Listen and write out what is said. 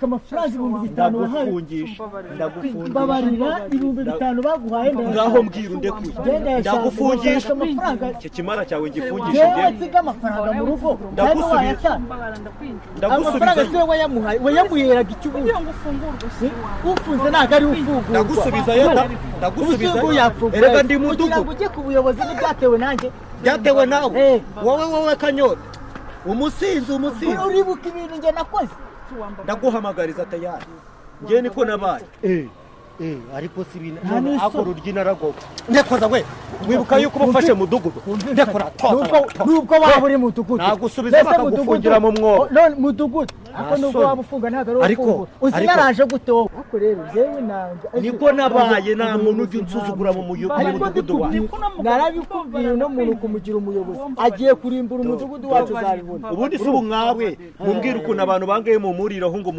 Ndashaka amafaranga 5000 wahaye. Ndagufungisha, ndagufungisha. Mbabarira, 5000 baguhaye ndayashaka. Ngaho mbwira, undekuye. Genda yashaka. Ndagufungisha. Ndashaka amafaranga. Icyo kimara cyawe ngifungishe. Yewe, Njyewe nsiga amafaranga mu rugo kandi Ndagusubiza. wayatanga. Ndagusubiza. Amafaranga siwe wayamuhaye, wayamuheraga icyo ubundi. Kugira ngo ufungurwe si iwawe. Ufunze ntabwo ari ufungurwa. Ndagusubizayo da, ndagusubizayo. Ubu yapfungura. Erega ndi Kugira mudugudu. ngo ujye ku buyobozi ntibyatewe nanjye. Byatewe nawe. Eh. Wowe, wowe kanyota, umusinzi, umusinzi. Uribuka ibintu njye nakoze? Ndaguhamagariza tayari, njye niko nabaye. Ariko si ibintu. Nta n'isoni. Ako ruryi naragowe ndekoza we, wibuka yuko uba ufashe mudugudu ndekora. Nubwo waba uri mudugudu. Nagusubiza Mbese bakagufungira mu mwobo. None mudugudu ariko nubwo Nta waba ufunga ntabwo ari ufungura uzi. Naraje gute wowe? Ariko rero njyewe nanga. Niko nabaye, nta muntu ujya unsuzugura mu Ariko mudugudu wawe. ndikubwiye, narabikubwiye, uno muntu kumugira umuyobozi agiye kurimbura umudugudu wacu, uzabibona. Ubundi si ubu nkawe mumbwira ukuntu abantu bangaye mumuriraho ngo